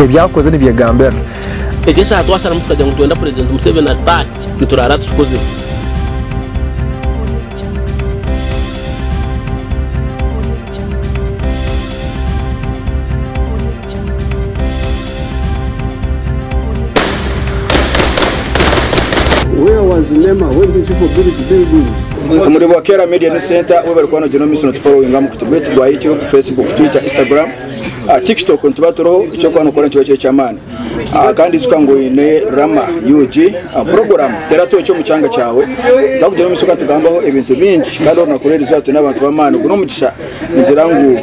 Ebi akoze nibyegambirira. Egi eshaaha twasharamu tukagira ngu nitwenda Purezidenti Museveni ataahe, nituraara tukikozire. Where was Nema when these people built buildings? Omuri Bwakera Media ni Center webare kuba nogyenda omu maisho notufollowinga aha mukutu gwaitu gwa YouTube, Facebook, Twitter, Instagram, TikTok nituba turiho ekyokuba nokora nikiba kiri ekyamaani. Kandi ijuka ngu oine Rama UG program tera toki omu kyanga kyawe twakugyenda omu maisho kandi tugambaho ebintu bingi kandi orunaku rw'erizooba twine abantu b'amaani ogu n'omugisha Nigira ngu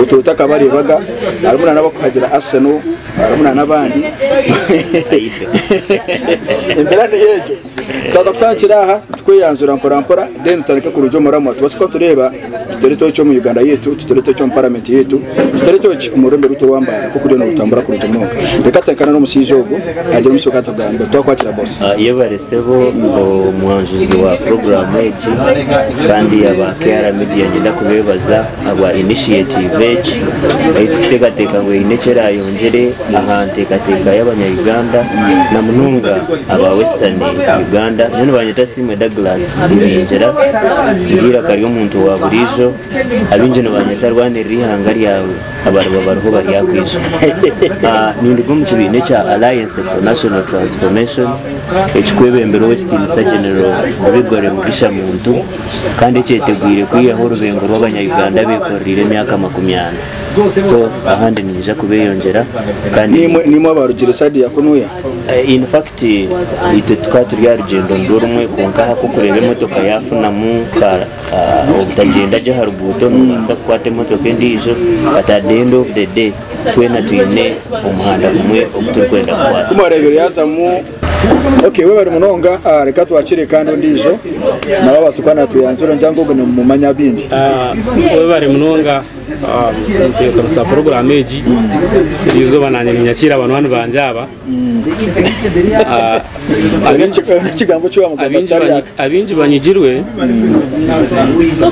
otuba otakabareebaga harimu nana abarikuhagira Arsenal harimu nana abandi embeera niyo egyo. Twaza kutandikira aha tukweyanjura mpora mpora then tutandike kuruga omu muramwa tubaase kuba nitureeba tuteere etoki omu Uganda yaitu, tuteere etoki omu paramenti yaitu, tuteere etoki omu rurembo rwaitu orwa Mbale nk'oku ruriyo nirutambura kurungi munonga. Reka tutandikane n'omushaija ogu agire omutsyo ku atugambira. Twakwakira boss. Yebare sebo omwanjuzi wa puroguraamu egi kandi aba KR Media niinyenda kubeebaza ahabwa initiative egi ei turikuteekateeka ngu eine eki eraayongyere aha nteekateeka y'abanya-Uganda na munonga aba Western Uganda. Nyowe nibanyeta Asiimwe Douglas Ibingira, ndi eiraka ry'omuntu wa buriijo, abaingi nibanyeta rwanirira eihanga ryawe. Abariba bariho baryakwijuka. Ninduga omu kibiina ekya Alliance for National Transformation ekikwebemberwa Owekitiinisa General Gregory Mugisha Muntu kandi ekyetegwire kwihaho orubengo rw'abanya Uganda abekoreire emyaka makumyana. So ahandi ninyija kubeyongyera kandi. Nimwe abarugire side ya kunuya? In fact itwe tukaba turi aha rugyendo nirwo rumwe kwonka ahakukureeba emotoka yafunamu ka. Obutagyenda gye aha ruguuto noobaasa kukwata emotoka endiijo but at the end of the day twena twine omuhanda gumwe ogu turikwenda kukwata. Ku mwareebire yaazamu. Ok webare munonga reka twakire kandi ondiijo nawe abaase kuba natweyanzura ngira ngu ogu nimumumanya baingi. Webare munonga omutebeekanisa wa puroguraamu egi. Eriizooba naanye ninyakiira banywani bangye aba. Abaingi banyigirwe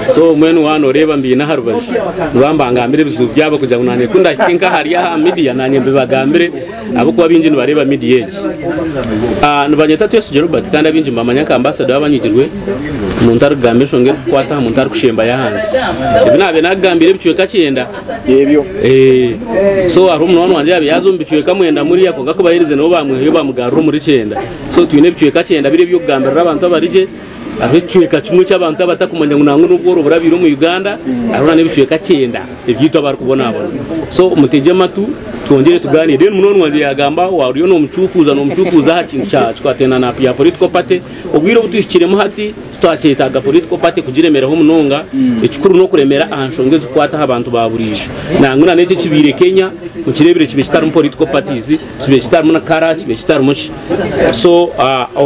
so mbwenu waaba nooreeba mbaine aha rubaju nibaba nibangambira ebizibu byabo kugira ngu naanye ku ndahike nk'ahari aha midiya naanye mbibagambire ahabw'okuba abaingi nibareeba midiya egi. Nibanyeta Twesigye Robert kandi abaingi nibamanya nka ambasada w'abanyigirwe, omuntu arikugamba enshonga erikukwata aha muntu arikushembayo ahansi. Ebi naabaire naakugambira ebicweka kyenda. Ebyo. So hariho omunywani wangye yaabaire yaaza omu bicweka mwenda muriya kwonka ku baaherize nabo baamwihayo baamugarura omuri kyenda. So twine ebicweka kyenda biri eby'okugambirira abantu abari gye. Hariho ekicweka kimwe eky'abantu abatakumanya ngu nangwa n'obworo burabaire omu Uganda, hariho nana ebicweka kyenda ebyaitu abarikubonabona. So mutegye amatu twongyere tugaaniire. Then munywani wangye yaagamba waaba oriyo noomucuukuuza noomucuukuuza aha kintu kya kikwatiraine na ya political party, obwire obu tuhikiremu hati, Titwakyetaaga political party kugiremeraho munonga, ekikuru n'okuremera aha nshonga ezikukwata aha bantu ba buriijo. Nangwa na n'ekyo ekibaire Kenya, okireebire kibaire kitarimu political parties, kibaire kitarimu na colour, kibaire kitarimu ki. So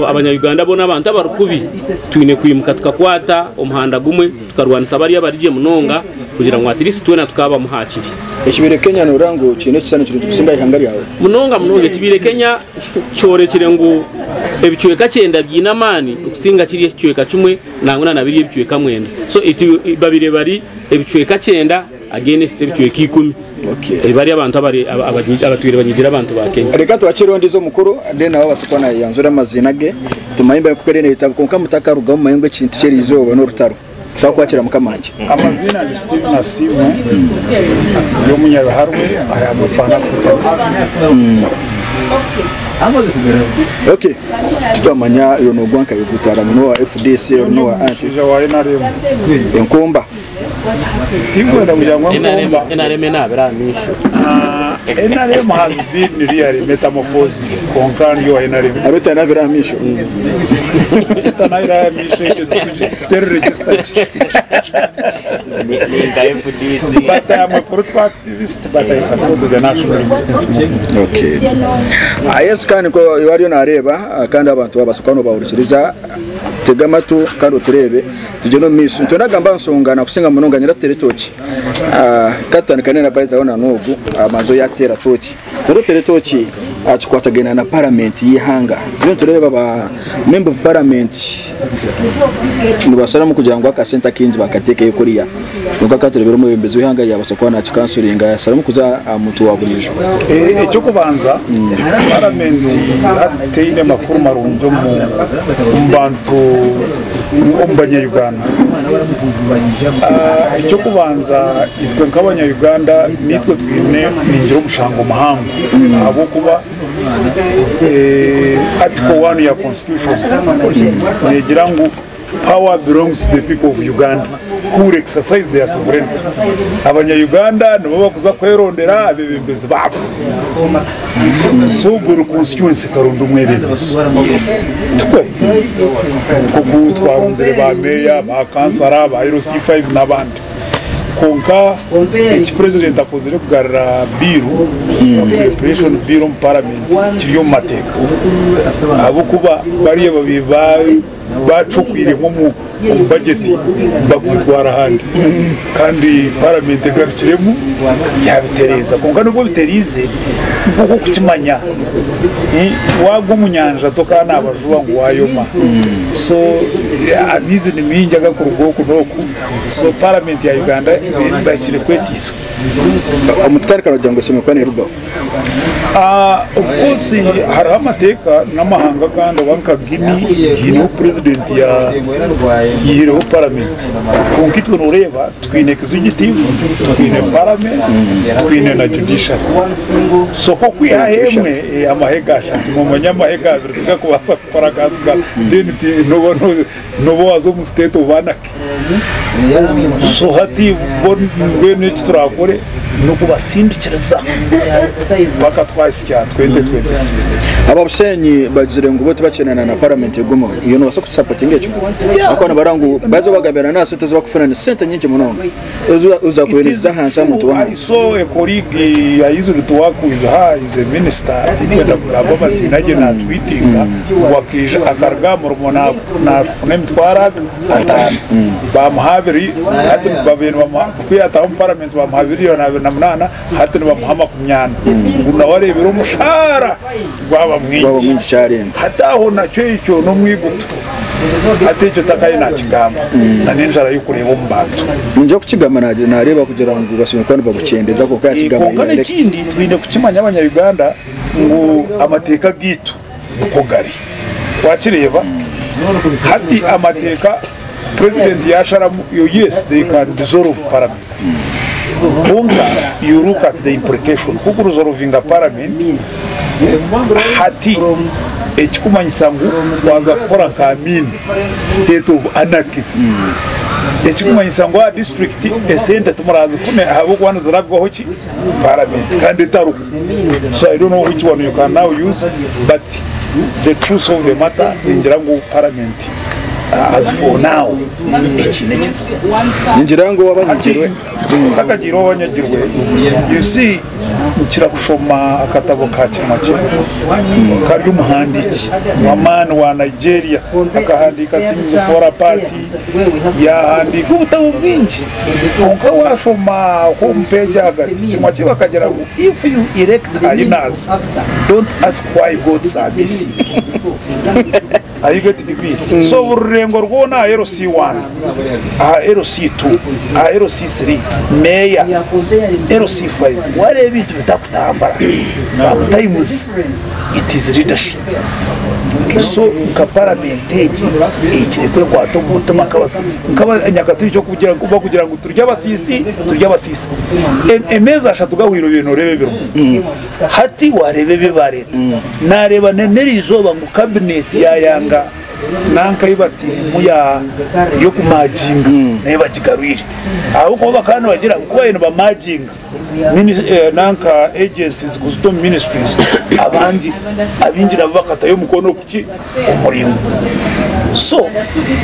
abanya Uganda boona abantu abari kubi, twine kwimuka tukakwata omuhanda gumwe tukarwanisa bariya abari gye munonga kugira ngu at least twena tukaabamu hakiri. Ekibaire Kenya noorora ngu kiine ekishushani kirungi kusinga aha ihanga ryawe? Munonga munonga ekibaire Kenya Kyorekire ngu ebicweka kyenda biine amaani okusinga kiri ekicweka kimwe nangwa na biri ebicweka mwenda. So itwe babire bari ebicweka kyenda against ebicweka ikumi. Bari abantu abatwire banyigira abantu ba Kenya. Reka twakire ondiijo omukuru then nawe abaase kuba nayeyanzura amaziina ge tumanye embeera nkoku eriyo neetambura kwonka mutakarugamu mumanye ngu ekintu ky'eriizooba n'orutaro. Twakwakira mukama wangye. Amaziina ni Stephen Asiimwe, ndi omunyabiharwe, I am a Pan Africanist. Ok, titwamanya iwe nogwa nkahi gutwara ngu nowa FDC ori nowa anti. Omushaija wa NRM. Enkumba. Tinkwenda kugira ngu enkumba. NRM enaabire aha maisho. NRM has been really metamorphosing kwonka ndi owa NRM. Hariho etanabire aha maisho. Etanabire aha maisho egyo teri registered. Ni nka FDC. But I am a political activist but I support the National Resistance Movement. Okay. Ah, Yesu kandi nko wariyo nareeba kandi abantu babaasa kuba nibahurikiriza tega amatu kandi otureebe tugyende omu maisho. Nitwenda kugamba aha nshonga nakusinga munonga nyenda tuteere etoki. Ka tutandikane na Baiza hoona n'ogu abanze yaateera tooki. Twenda oteere tooki aha kikwatagaine na paramenti y'eihanga. Turiyo nitureeba ba member of parliament. Nibasharamu kugira ngu akasente akaingi bakateekeyo kuriya. Kwonka ka tureebire omwebembezi w'eihanga yaabaasa kuba naakikansuringa yaasharamu kuza aha muntu wa buriijo. Eky'okubanza, Paramenti hati teine makuru marungi omu bantu, omu banya-Uganda. Eky'okubanza itwe nk'abanya-Uganda niitwe twine ningira omushango muhango ahabw'okuba Article one ya Constitution negira ngu Power belongs to the people of Uganda who will exercise their sovereignty. Abanya Uganda nibo bakuza kwerondera abebembezi babo. So buri constituency ekaronda omwebembezi. Tikwe? Nkoku twaronzire ba meeya, ba kansara, ba LC5 n'abandi. Kwonka eki president akozire kugarura bill, appropriation bill omu parliament kiri omu mateeka. Ahabw'okuba bariya babaire ba. Bacokwiremu omu bajeti bakubitwara ahandi kandi paramenti egarukiremu yabitereeza kwonka nubwo biteriize nikwo okukimanya wagwa omu nyanja tokanaaba juba ngu wayoma so amaizi ni maingi agakuruga oku n'oku so paramenti ya Uganda bahikire kwetiisa. Omu kutandika noogira ngu eshemereire kuba neerugaho. Of course hariho amateeka n'amahanga agandi oba nka Guinea haineho president yaihireho parliament kwonka itwe noreeba twine executive, twine parliament, twine na judiciary so ku okwihaho emwe amahega ashatu nomanya amahega abiri tigakubaasa kukora agasigara then noba waaza omu state of anarchy. So hati bo mbwenu eki turakore n'okubasindikiriza mpaka twahitsya 2026. Aba Bushenyi bagizire ngu bo tibakyenda na parliament egumeho. Iwe nobaasa kukisapotinga ekyo? Ahakuba nibareba ngu baza obagambira na aha sente ezi bakufuna ni sente nyingi munonga ezakubaire niziza ahansi aha muntu w'ahansi. I saw a colleague I used to work with her is a minister tindikwenda kugamba amaziina gye natwitinga ngu akaija akaruga aha murimo nafuna emitwaro ataano bamuha abiri hati babaire nibamuha ku yataha omu paramenti bamuha 228 hati nibamuha 40 ngu nawe areebire omushaara gwaba Gwaba mwingi mwingi kyarenga. Hati aho nakyo ekyo n'omwiguto hati ekyo takaye nakigamba na n'enjara y'okureeba omu bantu. Ningira kukigamba nareeba kugira ngu bashemereire kuba nibagukyendeza kwonka yakigamba Kwonka direct. n'ekindi twine kukimanya abanya Uganda ngu amateeka gaitu nikwo gari. Wakireeba hati amateeka president yasharamu yes they can dissolve parliament kwonka you look at the implication ku okurisolvinga parliament hati ekikumanyisa ngu twaza kukora nka Amin state of anarchy ekikumanyisa ngu aha district esente timurazifune ahabw'okuba nizirabwaho ki parliament kandi etariho so I don't know which one you can now use but the truth of the matter ningira ngu parliament as for now ekiine ekizibu. Ningira ngu owabanyagirwe. Ntakagiire owabanyagirwe, you see nkira kushoma akatabo ka Chinua Achebe kari omuhandiiki w'amaani wa Nigeria akahandiika Things Fall Apart, yaahandiika obutabo bwingi kwonka waashoma omu peegi ahagati Chinua Achebe akagira ngu if you erect hyenas don't ask why goats are missing. Are you getting me? So buri rurengo rwona aha LC1, aha LC2, aha LC3, meeya, LC5, wareeba ebintu bitakutambura, sometimes it is leadership. So nka parliament egi ehikire kwekwata omu mutima nk'abanyakatuliki bakugira ngu turi abasiisi, turi abasiisi. Emeezi ashatu gahweire obaire noreeba ebirimu. Hati wareeba ebi bareeta, nareeba n'erizooba ngu kabineeti yayanga nanka ei batairemu y'okumaginga nayo bagigarwire ahabw'okuba bakaba nibagira ngu ku baabaire nibamaginga nanka agencies kuzita omu ministries abangi abaingi nabo bakatayo omukono kuki omuringo so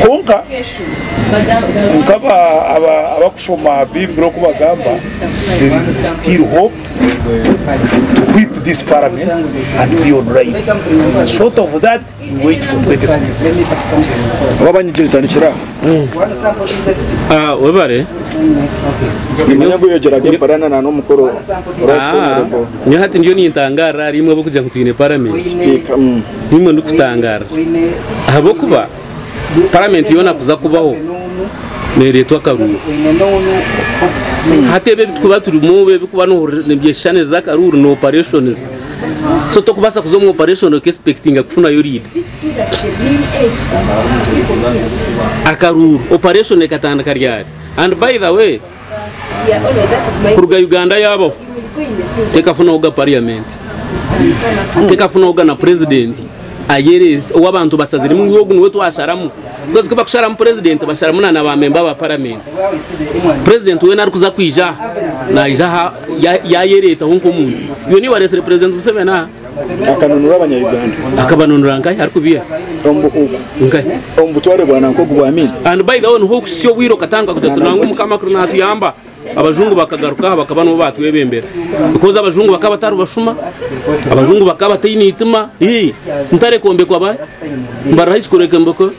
kwonka nkaba abakushoma Bible oku bagamba there is still hope. to whip this parliament and be on line. Short of that, we wait for 2026. Wabanyigire tandikira aho. Ah, webare. Nimanya ngu oyegyeraga emparana na n'omukoro Right Ah, Honorable nyowe hati ndiyo nintangaarira ahari imwe abarikugira ngu twine paramenti. Speaker. Nimwe ndikutangaarira. Ahabw'okuba. Paramenti yoona kuza kubaho neereetwa akaruuru. Hati ebi ebitukuba turimu ebikuba nibyeshushaniriza akaruuru ni operations. So tokubaasa kuza omu operation oka-expectinga kufunayo leader. Akaruuru, operation ekatandika ryari? And by the way, kuruga Uganda yaabaho tekafunahoga parliament, tekafunahoga na president ayereese ou abantu basaziremu ngu ogu niwe twasharamu. Because ku bakusharamu president basharamu na ba member ba parliament. President weena arikuza kwija aha naija aha yayereetaho nk'omuntu. Iwe niiwe wareetsire president Museveni aha? Akanunura abanya-Uganda. Akabanunura nkahi arikubiiha? Omu buhuuku. Nkahi? Omu butware bwa nanka ogu bwa Amin. And by the way niho okuhitsya obwire okatandika kugira oti nangwa Mukama kuri natuyamba abajungu bakagaruka aha bakaba nibo batwebembera because abajungu bakaba batari bashuma, abajungu bakaba bataine itima, ii Ntare ekombekwa bahi? Mbarara High School ekombekwa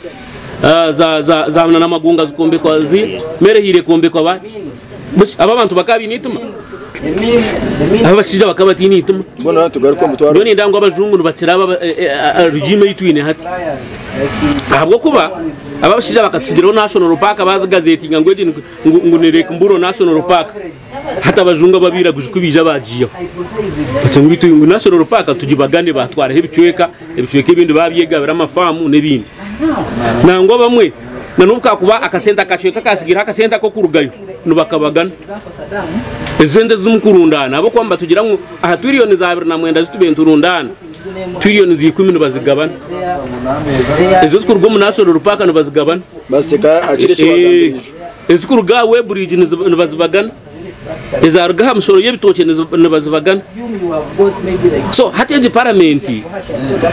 za za za Namagunga zikombekwa zi Mary Hill ekombekwa bahi? Bushi aba abantu bakaba baine itima? Aba abashaija bakaba bataine itima? Mbwenu hati tugaruke omu mutwaro. Nyowe nindeeba ngu abajungu nibakira aba regime ei twine hati. Ahabw'okuba aba abashaija bakatutsigiraho National Park bazigazetinga ngu egi ngu ni Lake Mburo National Park. Hati abajungu ababairaguju ku baija bagiihaho. Batyo ngu itwe ngu National Park tugibagane batwaraho ebicweka, ebicweka ebindi babyegabira amafaamu n'ebindi. Nangwa abamwe na n'obu kakuba akasente akacweka akasigaireho akasente ak'okurugayo nibakabagana. Esente ezi mukurundaana ahabw'okuba nibatugira ngu aha twiriyoni za 29 ezi tubaire niturundaana, twiriyoni za ikumi nibazigabana. Ezo ezikuruga omu National Park nibazigabana. Baziteeka aha kiro eki wagambire ijo. Ezikuruga aha Weybridge nibazibagana. Ezaruga aha mishoro y'ebitookye nibazibagana. So hati egi paramenti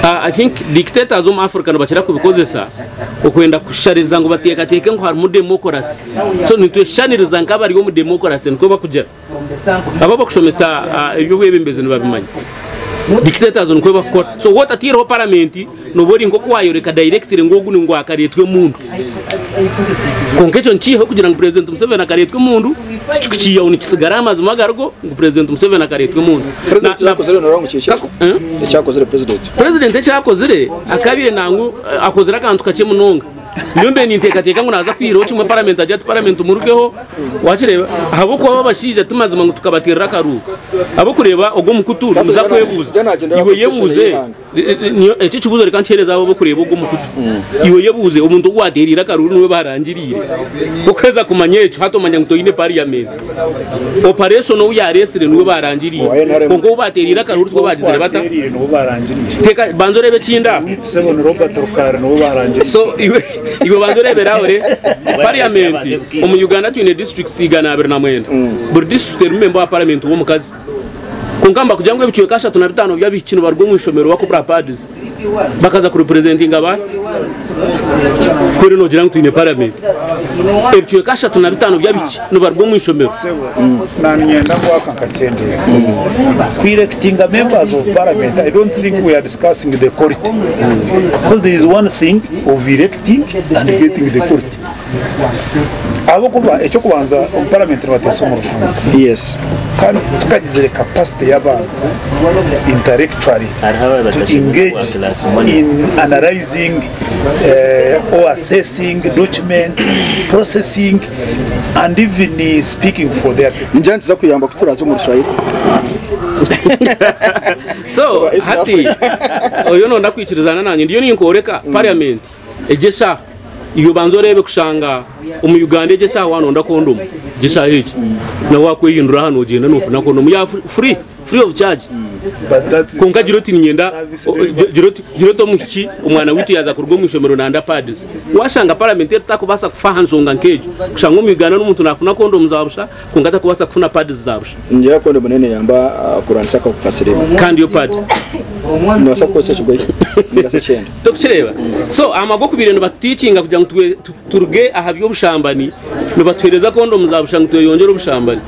I think dictators omu Africa nibakira kubikozesa okwenda kushaririza ngu bateekateeke ngu harimu demokorasi. So nitweshushaniriza nk'abari omu demokorasi nikwo bakugira. Abo abakushomesa eby'obwebembezi nibabimanya. Dictators nikwo bakukora. So waaba otataireho paramenti nooba ori nk'oku waayoreka directly ngu ogu ngu akareetwa emundu. Kwonka ekyo nikiihaho kugira ngu Purezidenti Museveni akareetwa emundu, tikikukiihaho nikisigara amazima agarigo ngu Purezidenti Museveni akareetwa emundu. Purezidenti ekyakozire noreeba ngu kihikire? Ekyakozire purezidenti. Purezidenti ekyakozire akabaire nangu akozire akantu kakye munonga. Nyowe mbaire ninteekateeka ngu naaza kwihiraho kimwe paramenti agire ati paramenti murugeho, wakireeba? Ahabw'okuba abo abashaija ti mazima ngu tukabateerera akaruuru. Ahabw'okureeba ogwo omukutu niguza kwebuuza, iwe yebuuze, eki ekibuuzo reka nkiheereze abo abarikureeba ogwo omukutu, iwe yebuuze omuntu ou waateereire akaruuru niwe baarangiriire? Okuheza kumanya ekyo hati omanya ngu toine parliament. Operation ou yaareetsire niwe baarangiriire, kwonka ou baateereire akaruuru tiwe baagizire bata? Teeka, banza oreebe ekindi aho. So iwe iwe banza oreebere aho re parliament omu Uganda twine districts 229 buri district erimu member wa parliament w'omukazi kwonka nibakugira ngu ebicweka 35 by'abaishiki nibaruga omu ishomero bakubura pads bakaza ku representinga ba kuri nogira ngu twine parliament ebicweka 35 by'abaishiki nibaruga omu ishomero. Naninyenda ngu aka nkakyendeeze. Ku electinga members of parliament I don't think we are discussing the quality because there is one thing of electing and getting the quality. Ahabw'okuba eky'okubanza omu parliament nibateesa omu rujungu Yes. kandi tukagizire capacity y'abantu intellectually Hariho ababa to batashemereire engage kwa class money. in analyzing or assessing documents, processing and even speaking for their people. Ningira nituza kuyamba ku turaza omu Ruswahili. So Oba East hati Africa. oyo nonda kwikirizana nanye ndiyo ninkworeka parliament egyo eshaaha iwe banza oreebe kushanga omu Uganda egyo eshaaha wanonda kondomu egyo eshaaha egi nawe wakwehindura aha nogyenda nofuna kondomu ya free free of charge But that is Kwonka gira oti niinyenda service delivery. gira oti gira oti omwishiki omwana waitu yaaza kuruga omu ishomero nanda pads. Waashanga paramenti eritakubaasa kufa aha nshonga nk'egyo, kushanga omu Uganda n'omuntu naafuna kondomu za busha kwonka atakubaasa kufuna pads za busha. Ningira kondomu nayo neyamba kurwanisa akahuka ka siriimu. Kandi yo pad? Nobaasa kukozesa ekigoye ninga shi ekyenda. Torikukireeba? So amago kubaire nibatutiikinga kugira ngu turuge aha by'obushambani, nibatuheereza kondomu za busha ngu tweyongyere obushambani.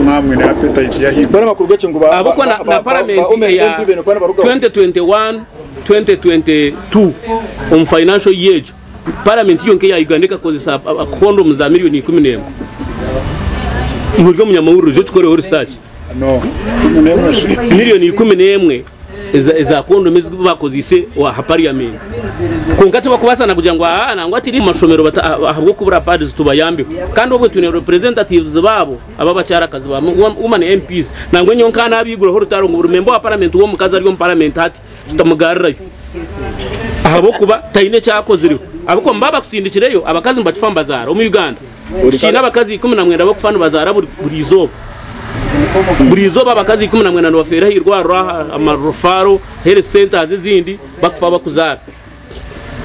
Mwamwe appetite yahiga. Mbwenu amakuru g'ekyo ngu ba Ahabw'okuba na, na paramenti eya MP baine kuba nibarugaho. 2021 2022 omu financial year egyo, paramenti yonka eya Uganda ekakozesa kondomu za miriyoni 11. Iwe ori omunyamahurire oije okikoreho research. No. 11 shi. Miriyoni 11. Eza kondomu ezi bakozeise aha parliament kwonka tibakubaasa na kugira ngu aa nangwa tiri omu mashomero ahabw'okubura pads tubayambeho kandi obwe twine representatives baabo aba abakyarakazi ba woman MPs nangwa nyowe nka nabiguraho orutaro ngu buri member wa parliament w'omukazi ari omu parliament hati tutamugarurayo ahabw'okuba taine eki akozireho ahabw'okuba nibaba bakusindikireyo abakazi nibakifa nibazaara omu Uganda Tukiine abakazi 19 abarikufa nibazaara buri izooba. Buri izooba abakazi 19 nibafeera aha irwariro aha amarufaaro, health centres ezindi bakufa bakuzaara.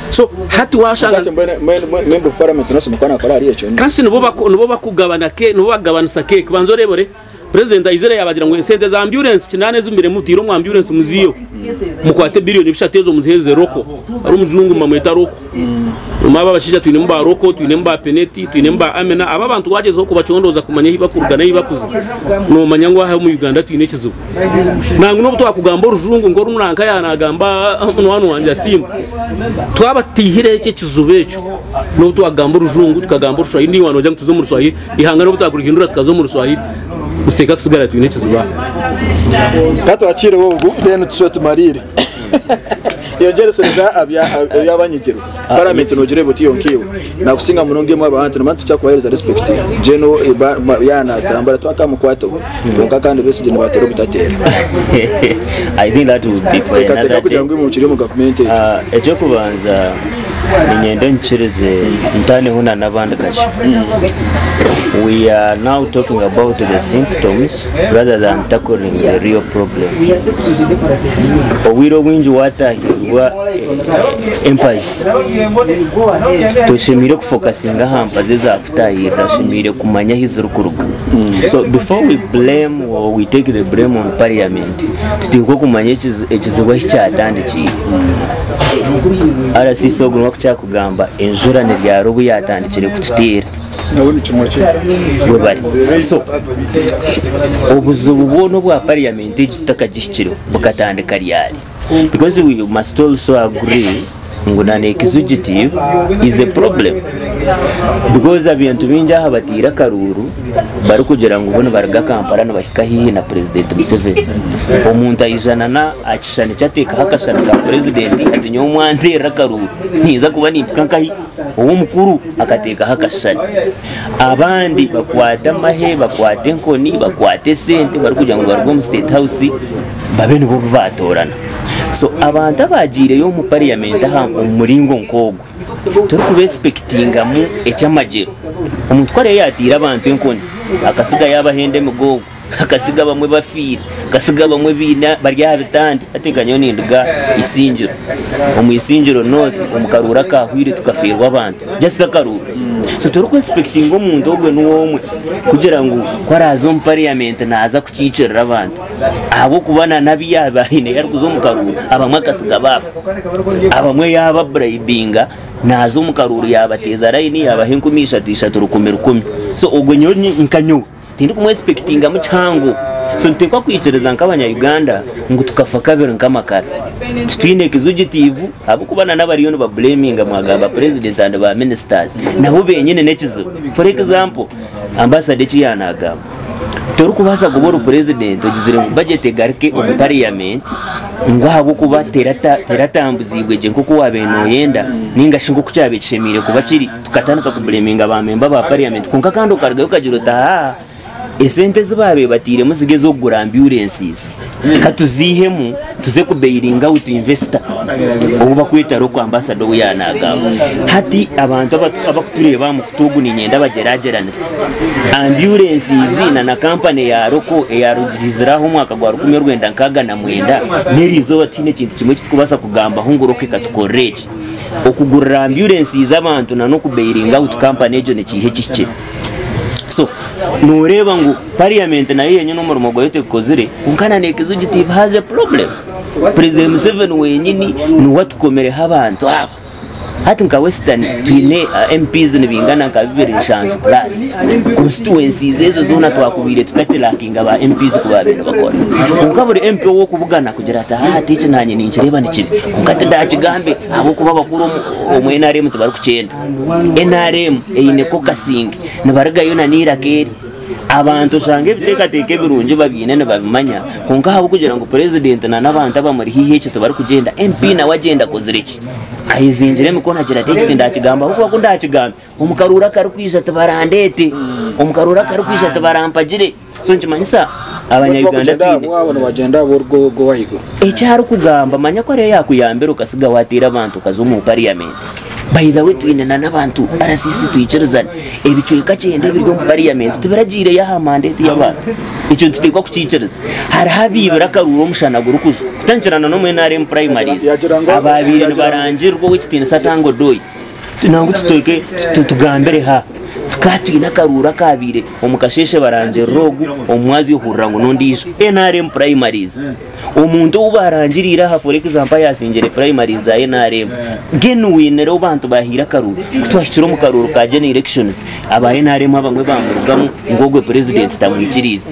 So hati washanga Hati mbwenu mbwenu member of parliament nasi mukwana akora ahari ekyo. Kasi nibo baku nibo bakugabana ke nibo bakugabanisa cake banza oreebe president aizire yabagira ngu esente za ambulance kinaana ezi mubire mutiire omu ambulance muziiheho mukwate billion bishatu ezo muziheereze Roko hariho omujungu nibamweta Roko. Omu aba abashaija twinemu ba Roko, twinemu ba Peneti, twinemu ba Amina. Aba abantu wagyezaho kubacondooza kumanya ahi bakuruga n'ahi bakuza, noomanya ngu aha omu Uganda twine ekizibu. Nangwa n'obu twakugamba orujungu nk'oru nanka yaanagamba munywani wangye Asiimwe, twaba tutaihireho ekyo ekizibu ekyo, n'obu twakugamba orujungu tukagamba oruswahili, naiwe noogira ngu tuze omu ruswahili, eihanga n'obu twakurihindura tukaza omu ruswahili, nituteekwa kusigara twine ekizibu aha. Ka twakiireho ogu then tusube tumariire. Yongyeresereza ebyabanyigirwe. Parliament nogireeba oti yonka iwe. Nakusinga munonga emwe abantu nimanya titukyakubahereza respect. Gen yaaba natambura twakamukwataho kwonka kandi Besigye nibatera obutatera. I think that would be for Teekateeka another kugira day. ngu imwe mukiri omu gavumenti egyo. Ah, Eky'okubanza niinyenda onyikirize ntaaneho na n'abandi kakye. We are now talking about the symptoms rather than tackling the real problem. Obwire obwingi watahirwa empazi, toshemereire kufokasinga aha mpazi ezakutahirira, oshemereire kumanya ahu zirikuruga. So before we blame or we take the blame on parliament, tuteekwa kumanya ekizibu ahu kyatandikiire. RCC ogu niwe akukyakugamba enjura niryari obu yatandikire kututeera. Nawe nikimwe kye. Webare. So, obuzibu bwona obwa parliament egi tutakagihikireho bukatandika ryari? Because we must also agree ngu na executive is a problem because abantu baingi aha bataire akaruuru barikugira ngu bo nibaruga Kampala nibahika haihi na president Museveni. Omuntu aija na aha kishushani kye ateekaho akashushani ka president ati nyowe mwanteerera akaruuru ninza kuba nimpika nkahi? Ow'omukuru akateekaho akashushani. Abandi bakwata amahe, bakwata enkoni, bakwata esente barikugira ngu nibaruga omu state house babe nibo bu baatoorana. So abantu abaagiireyo omu parliament aha omu muringo nk'ogwo, torikubeesipekitingamu eky'amagyero. Omuntu ku ariyo yaataire abantu enkoni, akasiga yaabahenda emigongo, akasiga abamwe bafiire, akasiga abamwe baine bari aha bitanda. Hati nka nyowe ninduga Isingiro, omu Isingiro North omu karuuru akahweire tukafeerwa abantu just akaruuru. So torikwesipekitinga omuntu ogwe niwe omwe kugira ngu ku araaze omu parliament naaza kukiikirira abantu ahabw'okuba na n'abu yaaba aine ahu arikuza omu karuuru abamwe akasiga baafa, abamwe yaababurayibinga naaza omu karuuru yaabateeza layini yaabaha enkumi ishatu ishatu rukumi rukumi. So ogwe nyowe nka nyowe. Tindikumwesipekitingamu kihango. So nituteekwa kwikiriza nk'abanya Uganda ngu tukafa kabiri nk'amakara. Titwine executive ahabw'okuba na n'abariyo nibablaminga mwagamba president and ba ministers nabo benyine n'ekizibu. For example, ambassador eki yaanagamba, torikubaasa kuba ori president ogizire ngu budget egaruke omu parliament ngu ahabw'okuba teratambuziibwe gye nk'oku waabaire nooyenda ninga shi nk'oku kyabaire kishemereire kuba kiri. Tukatandika kubureminga ba memba ba parliament kwonka kandi okarugayo okagira oti haa esente ezi baabaire batairemu ziri ez'okugura ambulances ka tuziihemu tuze kubailinga out investor ou barikweta Roko Ambassador ou yaaba naagamba. Hati abantu abarikutureeba aha mukutu ogu niinyenda bagyeragyeranise ambulances na na kampani ya Roko eyarugiizire aha omwaka gwa 1969 n'eriizooba tihaine ekintu kimwe eki turikubaasa kugambaho ngu Roko ekatukorera eki. Okugurira ambulances abantu na n'okubailinga out company egyo nikiiha ekihikire. So noreeba ngu parliament nayo yenyini omurimo gwayo tegukozire kwonka na n'executive has a problem. President Museveni wenyini niwe atukomireho abantu aba. Hati nka Western twine MPs nibingana nka 27 plus. Constituencies ezo zoona twakubaire tutakilakinga ba MPs ku baabaire nibakora. Kwonka buri MP ow'okubugana kugira ati haa eki naanye ninkireeba ni kibi kwonka tindakigambe ahabw'okuba abakuru omu NRM tibarikukyenda. NRM eine kokasinge nibarugayo na n'eiraka eri. Abantu oshanga ebiteekateeko ebirungi babiine nibabimanya kwonka ahabw'okugira ngu purezidenti na n'abantu abamuri haihi ekyo tibarikugyenda, MP nawe agyenda akozire ki? Ayezingire emikono agira ati eki tindakigamba ahabw'okuba ku ndakigambe omu karuuru akarikwija tibarandeete, omu karuuru akarikwija tibarampagire. So nikimanyisa abanya-Uganda twine. Eki arikugamba manya ku ariyo yaakuyambire okasiga waateera abantu okaza omu pariyamenti. By the way twine na n'abantu RCC twikirizane ebicweka kyenda ebiri omu pariyamenti tibiragiireyo aha mandate y'abantu. Ekyo nituteekwa kukiikiriza. Hariho abaibire akaruuru omushana gurikujwa kutandikira na n'omu nrm primaries abaabaire nibarangirirwa ow'ekitiinisa Tanga Odoi. Nangwa tuteeke tugambire ha tukaba twine akaruuru akaabaire omu kasheeshe barangirira ogu omu mwazyo ohurira ngu n'ondiijo. Nrm primaries. Omuntu ou baarangiriire aha for example ayaasingire primaries za nrm genuinely ou bantu baahaire akaruuru ku twahikire omu karuuru ka general elections aba nrm abamwe baamurugamu ngu ogwe president tamwikiriize.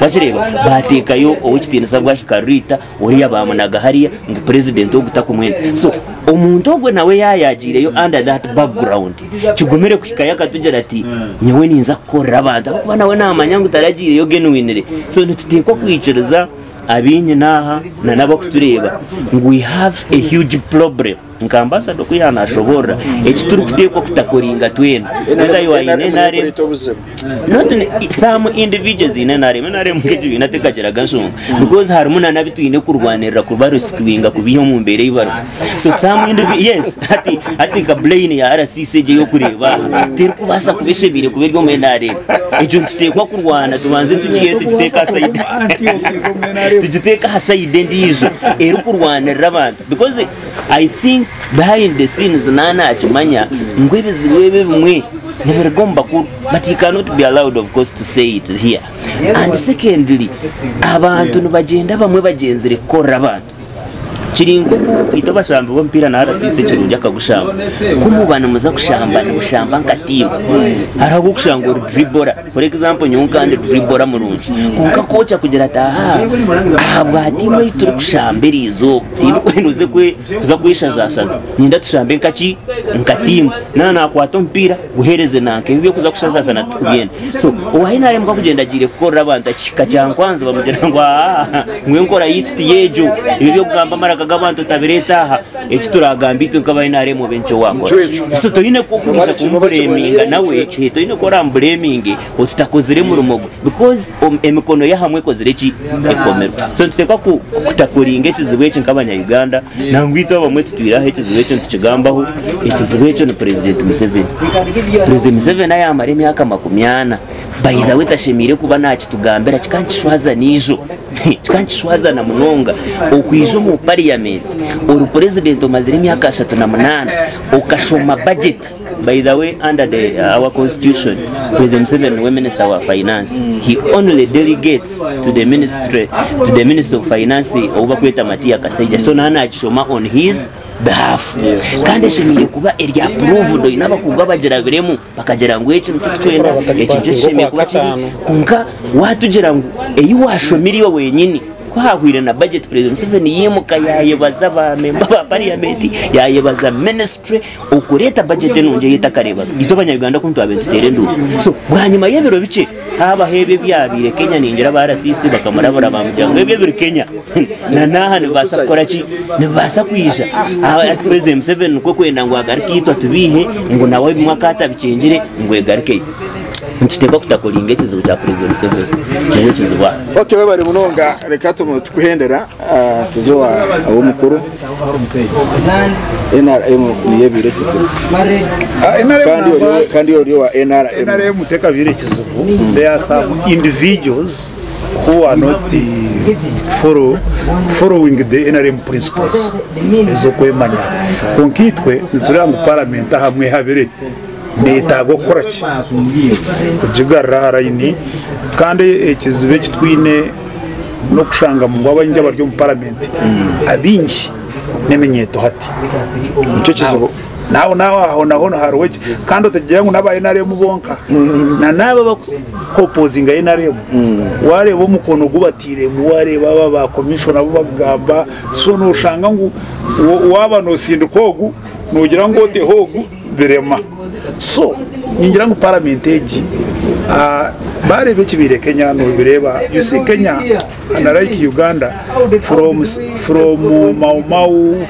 Wakireeba? Baateekayo ow'ekitiinisa Bwahika Rita oriya baamunaga hariya ngu president ogu takumwenda. So omuntu ogwe nawe yaayaagiireyo under that background kigumire kuhikayo akatugira ati nyowe ninza kukorera abantu ahabw'okuba nawe naamanya ngu taragiireyo genuinely. So nituteekwa kwikiriza Abainyina aha na n'abakutureeba ngu we have a huge problem nka ambassador oku yanashoborora eki turikuteekwa kutakoringa twena whether you are in NRM not in, some individuals in NRM NRM nk'ekibiina tekagiraga nshonga because harimu na n'abi twine kurwanirira kuba rescuinga kubiiha omu mbeera ei barimu so some indivi yes hati hati nka brain ya RCC egyo ey'okureeba aha terikubaasa kuba eshemeire kuba eri omu NRM Ekyo nituteekwa kurwana tubanze tugihe tugiteeke aha sayidi tugiteeke aha sayidi endiijo erikurwanirira abantu because I think behind the scenes naaba naakimanya ngu ebizibu ebi ebimwe nibiruga omu bakuru but he cannot be allowed of course to say it here and secondly abantu nibagyenda bamwe bagyenzire kukorera abantu. Kiri nk'oku itwe abashambi b'omupiira na RCC ekirungi akagushamba. Ku muba nimuza kushamba nimushamba nka tiimu. Hariho ab'okushanga ori dribbler. For example nyowe nka ndi dribbler murungi. Kwonka kooki akugira ati aha ahabwa tiimu ei turikushamba eriizooba tindikwenda oze kuza kweshazashaza. Niinyenda tushambe nka ki? Nka tiimu. Naaba naakwata omupiira guheereze nanka ebi eby'okuza kushazashazana titukubyenda. So owa NRM ku akugyenda agiire kukorera abantu akihika Kyankwanzi bamugira ngu aa ngu enkora yaitu tiyo egyo, ebi eby'okugamba amaraka g'abantu otabireeta aha, eki turagamba itwe nk'aba NRM obe nikyo waakora. So toine ku okwija kumubureeminga nawe, toine ku oramubureeminge oti takozire murimo gwe because emikono ye ahamwe ekozire ki? Ekomirwe. So nituteekwa kutakuringa ekizibu eki nk'abanya Uganda, nangwa itwe abamwe tutwire aha ekizibu ekyo nitukigambaho, ekizibu ekyo ni Purezidenti Museveni. Purezidenti Museveni ayaamara emyaka makumyana by the way tashemeire kuba naakitugambira kikaba nikishwaza naijo, kikaba nikishwaza na munonga okwija omu pariyamenti ori purezidenti omazire emyaka 38 okashoma bajeti. By the way under the our constitution President Museveni niwe minister wa finance he only delegates to the ministry to the minister of finance ou bakweta Matia Kasaija so naaba nagishoma on his behalf kandi eshemeire kuba eri approved oine abakugu abagirabiremu bakagira ngu eki nikyo tukwenda eki nikyo kishemeire kuba kiri kwonka watugira ngu ei washomire iwe wenyini Ku haahwaire na bajeti, Purezidenti Museveni yaimuka yaayebaza ba memba ba pariyamenti, yaayebaza minisitule okureeta bajeti enungi ei etakareebaga. Itwe Abanya-Uganda ku nitwabaire nituteera enduuru. So bwanyima y'ebiro bikye, haabaho ebyo ebyabaire Kenya ningira aba RCC bakamurabura baamugira ngu ebyo ebiri Kenya na n'aha nibibaasa kukora ki? Nibibaasa kwija. Hati Purezidenti Museveni nikwo kwenda ngu agaruke itwe atubiihe ngu nawe ebimwe akaba atabikyengire ngu egarukeyo. Nituteekwa kutakoringa ekizibu kya Purezidenti Museveni. Niwe kizibu aha. Ok webare munonga reka tukuhendera tuze ow'omukuru NRM niyo ebaire ekizibu kandi ori owa NRM. NRM tekabaire ekizibu there are some individuals who are not follow, following the NRM principles ez'okwemanya kwonka itwe nitureeba ngu parliament ahamwe ehabire Neetaaga okukora ki? Kugigarura aha layini. Kandi ekizibu eki twine n'okushanga ngu abaingi abari omu paramenti abaingi n'eminyeeto hati. Nikyo kizibu. Naho naho aho naho hariho eki kandi otagira ngu n'aba NRM bonka na n'abo abarikuopozinga NRM waareeba omukono gu batairemu waareeba aba ba komishona abu barikugamba so nooshanga ngu waaba noosindika ogu noogira ngu oteho ogu. birema. So ningira ngu parliament egi Baareeba ekibaire Kenya nobireeba, you see Kenya unlike Uganda from from Mau Mau,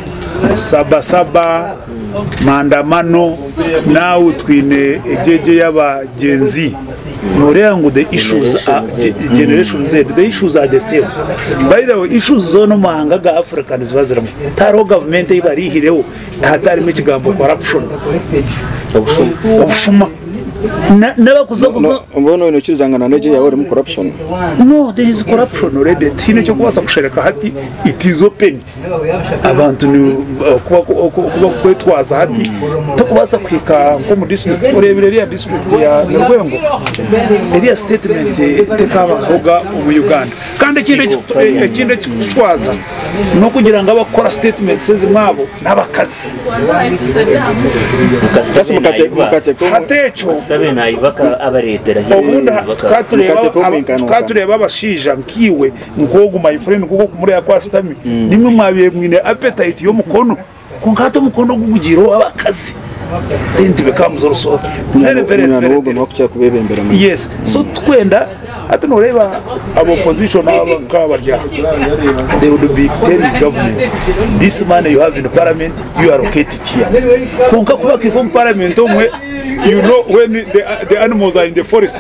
Saba Saba, Maandamano now twine egyo egyo eyaba Gen Z noreeba ngu the issues are Generation Z the issues are the same. By the way issues zoona omu mahanga ga Africa niziba zirimu tihariho gavumenti ei baraihireho hatarimu ekigambo corruption, obushuma. N'abakuza kuza. Mbwenu noikiriza ngu na n'egyo eyaawe erimu corruption? No, there is corruption already. Tihaine eky'okubaasa kushereka hati, it is open. Abantu oku bakwetwaza hati, tokubaasa kuhika nk'omu district, oreebire eriya district ya Nalwengo, eriya statement tekabahoga omu Uganda. Kandi ekindi ekikutushwaza n'okugira ngu abakukora statements ezimwe abo n'abakazi. Hati ekyo obundi tukaba tureeba abashaija nkaiwe nk'ogu my friend nk'oku okumureeba ku ashutami nimwe mwabaire mwine appetite y'omukono kwonka hati omukono ogu gugiire ow'abakazi then it becomes also very very Munywani very wogu niwe akukira kubebembera munonga. Yes, so tukwenda hati noreeba aba opposition aba nkaba bari aha they would be telling government this money you have in parliament you allocate it here kwonka ku bakiiha omu parliament omwe you know when the animals are in the forest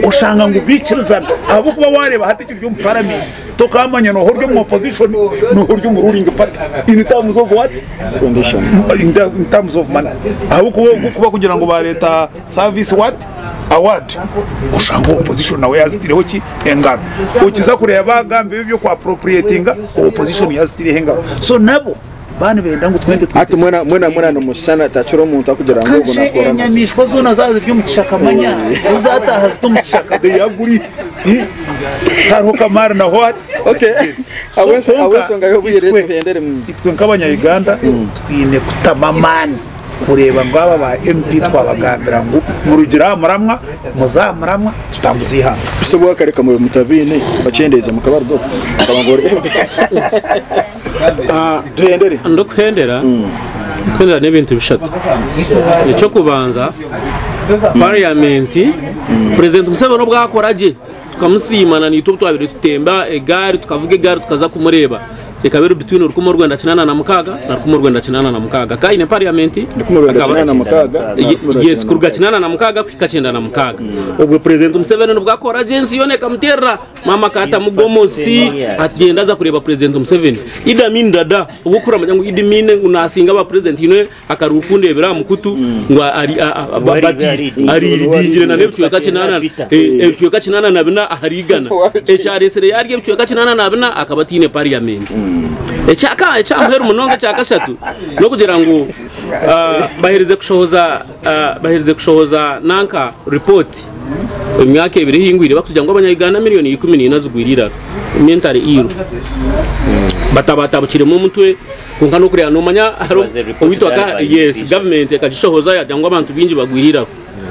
oshanga ngu biikirizana ahabw'okuba wareeba hati ekiri omu parliament tokamanya noha ori omu opposition noha ori omu ruling party in terms of what? Condition. In terms of money ahabw'okuba kugira ngu bareeta service what? Award oshanga opposition nawe yazitireho ki? Engaro. Okiza kureeba bagamba ebi eby'oku appropriatinga opposition yazitireho engaro. So nabo baaba nibenda ngu twente Hati mwena mwena mwena nimushushana takira omuntu akugira ngu ogu Kashe nakora amazima. enyamaishwa zoona zaaba ziri omu kishaka manya zo zataaha zita omu kishaka they agree. Hariho Kamari na what? Okay. So Ahabw'ensonga kwonka ahabw'ensonga y'obwire itwe tuhendere mu. itwe nk'abanya-Uganda twine kutamu amaani kureeba ngu aba ba MP twabagambira ngu murugire aha muramwa muze aha muramwa tutambuze eihanga. Bise obwakare mube mutabiine bakyendeeza mukabarugaho mukaba ngu ori MP. Tuhendere. Ndikuhendera kuhendera n'ebintu bishatu. Eky'okubanza parliament President Museveni obu akora gye tukamusiima na naitwe obu twabaire tutemba egaari tukavuga egaari tukaza kumureeba ekaba eri between 1986 na 1986 akaba aine parliament 1986 Yes, kuruga 86 kuhika 96 obwe President Museveni nibwo akora gye ensi yoona ekamuteerera maama akatamu gomosi agyenda aza kureeba President Museveni. Idi Amin Dada obu okuramanya ngu Idi Amin ngu nasinga ba president haine akaruru kundeebera aha mukutu ngu ari bati ariridingire na n'ebicweka kinaana ebicweka kinaana na bina ahari igana. Ekyareetsire yaarya ebicweka kinaana na bina akaba ataine parliament. Ekyaka ekyamuheru munonga ekyakashatu n'okugira ngu baherize kushohoza baherize kushohoza nanka report emyaka ebiri ehingwire bakugira ngu abanya-Uganda miriyoni 14 zigwire eiraro mentally ill batabatabukiremu omutwe kwonka n'okureeba noomanya hariho owaitu aka yes government ekagishohoza yagira ngu abantu baingi bagwire eiraro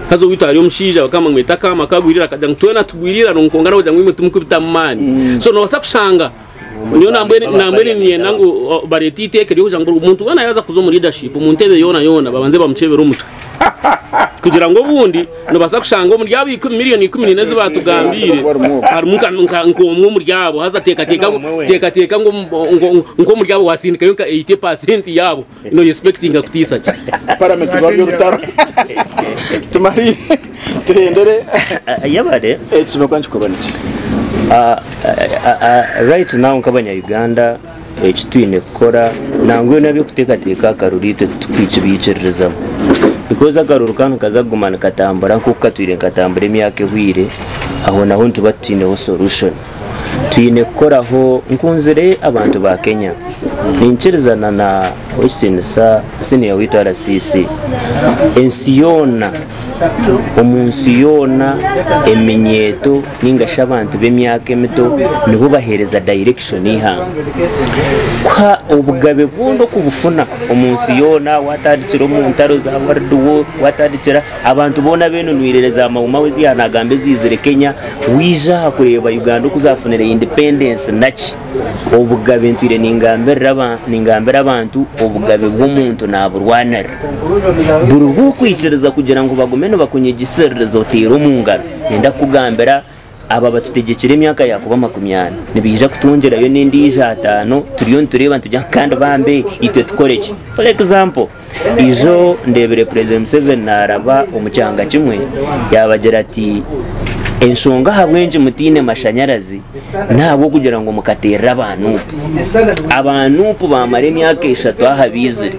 haza owaitu hariyo omushaija bakaba nibamweta Akaama akagwire eiraro akagira ngu twena tugwire eiraro kwonka n'okugira ngu imwe timukubitamu maani so noobaasa kushanga nyowe nambwenu nambwenu niinyenda ngu bareete eiteeka ery'okugira ngu omuntu weena yaaza kuza omu leadership omu ntebe yoona yoona babanze bamukyebere omutwe kugira ngu obundi Nobaasa kushanga omuri abo miriyoni 14 ezi baatugambiire harimu nk'omwe omuri abo. Haza teekateeka teekateeka ngu nk'omuri abo waasindikayo nka 80 paasenti yaabo noyesipekitinga kutiisa ki? Paramenti rwaba orutaro. Tumarire tuhendere. Yebare. Ekizima kuba nikikorwa niki? Right now nk'abanya Uganda Eki twine kukora nangwa n'eby'okuteekateeka aha karuru itwe titukwikibiikiririzamu because akaruru ka nikaza kuguma nikatambura nk'oku katwire nikatambura emyaka ehweire aho naho nituba tutaineho solution. Twine kukoraho nkunzire abantu ba Kenya ninkirizana na ow'ekitiinisa siniya waitu RCC ensi yoona omu nsi yoona eminyeeto ninga shi abantu b'emyaka emito nibo baheereza direction eihanga. Kuha obugabe bwona okubufuna omu nsi yoona watandikira omu ntaro za world war, watandikira abantu boona abenunwire za Mau Mau ezi yaanagamba eziizire Kenya, waija aha kureeba Uganda oku zafunire independence. Independence naki? Obugabe ntwire ningambira abantu obugabe bw'omuntu naburwanirira. Buri rwokwikiriza kugira ngu bagume nibakunyigisiririza oteere omu ngaro. Niinyenda kukugambira aba batutegyekire emyaka yakuba 40 nibaija kutwongyerayo n'endiijo ataano turiyo nitureeba nitugira ngu kandi bambe itwe tukore ki? For example, ijo ndeebire President Museveni naaraba omu kyanga kimwe yaabagira ati enshonga ahabw'enki mutaine mashanyarazi n'ahabw'okugira ngu mukateerera aba Nup. Aba Nup baamara emyaka eshatu aha baizire.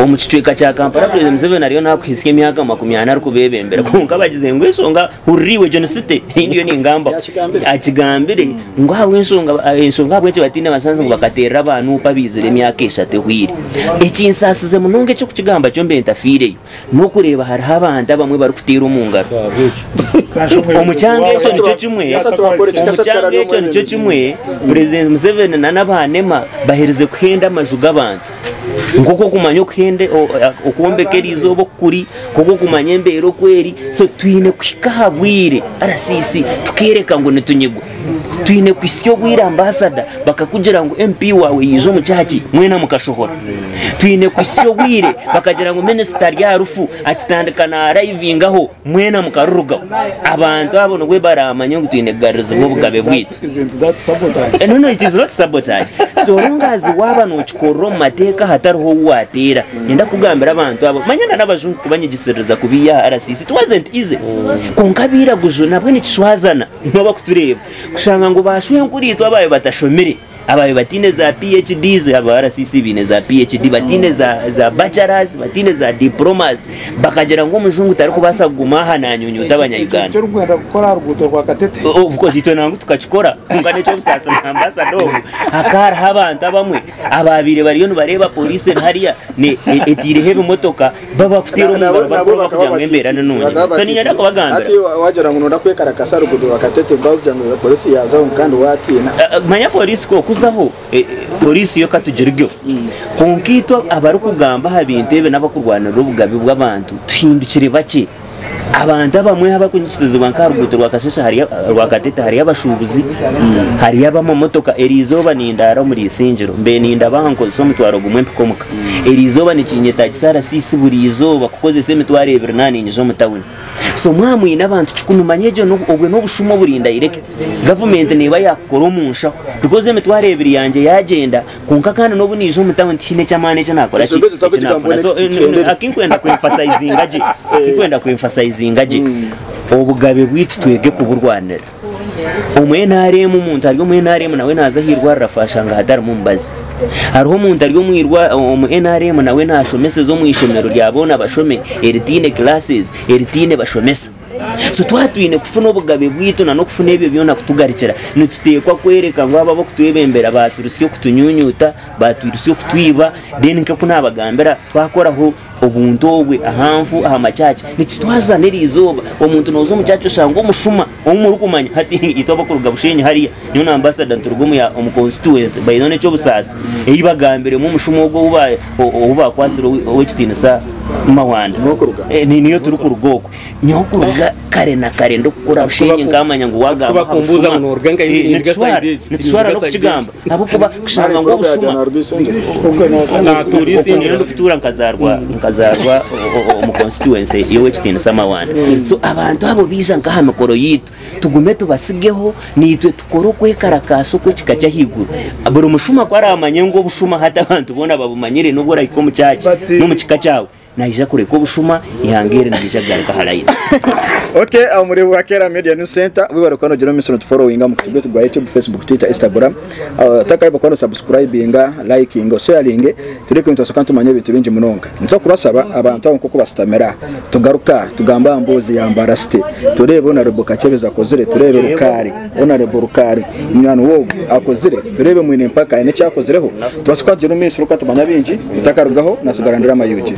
Omu kicweka kya Kampala President Museveni ariyo naakuhitsya emyaka 40 arikubeebembera kwonka bagize ngu enshonga hurira iwe John City ei ndiyo ningambaho akigambire ngu ahabw'enshonga enshonga ahabw'enki bataine mashanyarazi ngu bakateerera aba Nup abaizire emyaka eshatu ehweire. Ekinsaasize munonga eky'okukigamba kyo mbe ntafiireyo n'okureeba hariho abantu abamwe barikuteera omu ngaro. Omu kyanga ekyo nikyo kimwe, omu kyanga ekyo nikyo kimwe President Museveni na n'aba NEMA baherize kuhenda amaju g'abantu. Nk'oku okumanya okuhenda okwombeka eriizooba oku kuri, nk'oku okumanya embeera oku eri, so twine kuhika aha bwire RCC tukeereka ngu nitunyigwa. Twine kuhitsya obwire ambasada bakakugira ngu MP waawe yaija omu kyaki mwena mukashohora. Twine kuhitsya obwire bakagira ngu minisita ari aha rufu akitandika naarayivingaho mwena mukarurugaho. Abantu abo nibwo baraamanye ngu twine kugarurizibwa obugabe bwaitu. Isn't that sabotage? No, no, it is not sabotage. So long as waaba nookikorera omu mateeka hatariho ou waateera. Niinyenda kukugambira abantu abo, manya na n'abajungu kubanyigisiririza kubiiha aha RCC, it wasn't easy. Kwonka abairaguju nabwo nikishwazana imwe abakutureeba kushanga ngu baashwenkuriitwe abaabaire batashomire, abaabaire bataine za PhDs, aba RCC baine za PhD, bataine za, za bachelors, bataine za diplomas, bakagira ngu omujungu tarikubaasa kuguma aha naanyunyuuta Abanya-Uganda. Eki orikwenda kukora aha ruguuto rwa Katete. Of course itwe nangwa tukakikora kwonka n'eky'obusaasi na ambasada ogu hakaba hariho abantu abamwe abaabaire bariyo nibareeba pooriisi eri hariya etaireho ebimotoka bo bakuteera omu ngaro Nabo barikureeba bakaba kugira ngu embeera ni batiitiize, nungi. bakaba So niinyenda batiitiize. kubagambira. Hati wagira ngu nooyenda kwekarakasa ruguuto rwa Katete bakugira ngu pooriisi yaazaho kandi waatiina. Manya pooriisi ku okuzaho, pooriisi yo katugirugyeho. Kwonka itwe abarikugamba aha bintu ebi n'abakurwanirira obugabe bw'abantu tuhindukire bakye. Abantu abamwe abarikunyikisizibwa nk'aha ruguuto rwa Kasese hariyo rwa Katete hariyo abashuubuzi, hariyo ab'amamotoka. Eriizooba nindaara omuri Isingiro, mbaire nindaba aha nkozesa omutwaro gumwe mpika omuka. Eriizooba nikinyetaagisa rasiisi buri izooba kukozesa emitwaro ebiri naaba niinyija omu tawuni. So mwaba mwine abantu kikumi manya egyo obwe n'obushuma oburi indirect. Gavumenti neeba yaakukora omu nshaho because emitwaro ebiri yangye yaagyenda Kwonka kandi n'obu naija omu tawuni tihaine eky'amaani eki naakora ki, Ensonga egyo eki naafuna. So next tuhendere. akinkwenda ku emphasizinga gye, akinkwenda ku emphasizinga gye, obugabe bwaitu twege kuburwanira. Omu NRM omuntu ari omu NRM nawe naaza aha irwariro afa ashanga hatarimu mubazi. Hariho omuntu ari omu irwa omu NRM nawe naashomeseza omu ishomero rya boona bashome eritaine classes, eritaine bashomesa. So twaba twine kufuna obugabe bwaitu na n'okufuna ebyo byona kutugarukira, nituteekwa kworeka ngu abo ab'okutwebembera baaturutsya okutunyunyuta, baaturutsya okutwiba, then nk'oku naabagambira twakoraho obuntu obwe aha nfu, aha makyaaci, nikitwaza n'eriizooba omuntu nooza omu kyaaci oshanga omushuma ou murikumanya hati itwe abarikuruga Bushenyi hariya nyowe na ambasada nituruga omu ya omu constituency by the way n'eky'obusaasi ei bagambiremu omushuma ogwo ou ba ou baakwatsire ow'ekitiinisa Mawanda. Niho orikuruga? Niyo turikuruga okwo. Nyowe kuruga kare na kare ndikukura Bushenyi nkamanya ngu wagamba aha Kubakumbuuza bushuma ngu noruga nka eh, niruga nitushwara side egi, nitushwara tiniruga side n'okukigamba egi. ahabw'okuba kushanga ngu obushuma Naatuura Okwo Isingiro. nyowe ndikutuura nkazarwa nkazarwa o- o- omu constituency y'Owekitinisa Mawanda. So abantu abo baija nk'aha mikoro yaitu tugume tubasigeho naitwe tukore okwekarakaasa okw'ekika ky'ahaiguru. Buri mushuma ku aramanye ngu obushuma hati abantu boona babumanyire n'obu orahika omu kyaki But, n'omu kika kyawe. Naija kureka obushuma, eihanga eri niriija kugaruka aha layini. Ok aho muri Bwakera Media News Center webare kuba nogira omumaisho notuforowinga aha mukutu gwaitu gwa YouTube, Facebook, Twitter, Instagram. Otakayebwa kuba nosubscribinga, likinga, osharinge turebe nitubaasa kuba nitumanya ebintu bingi munonga. Nituza kubasaba abantu abo nkoku basitamire aha tugaruke aha tugambe aha mboozi ya Mbarara City tureebe Honourable Kakyebezi akozire, tureebe Rukaari, Honourable Rukaari munywani woogu akozire, tureebe Mwine Mpaka aine eki akozireho. Tubaase kuba nitugyenda omu maisho turikuba nitumanya bingi, otakarugaho nasigara ndi Rama UG.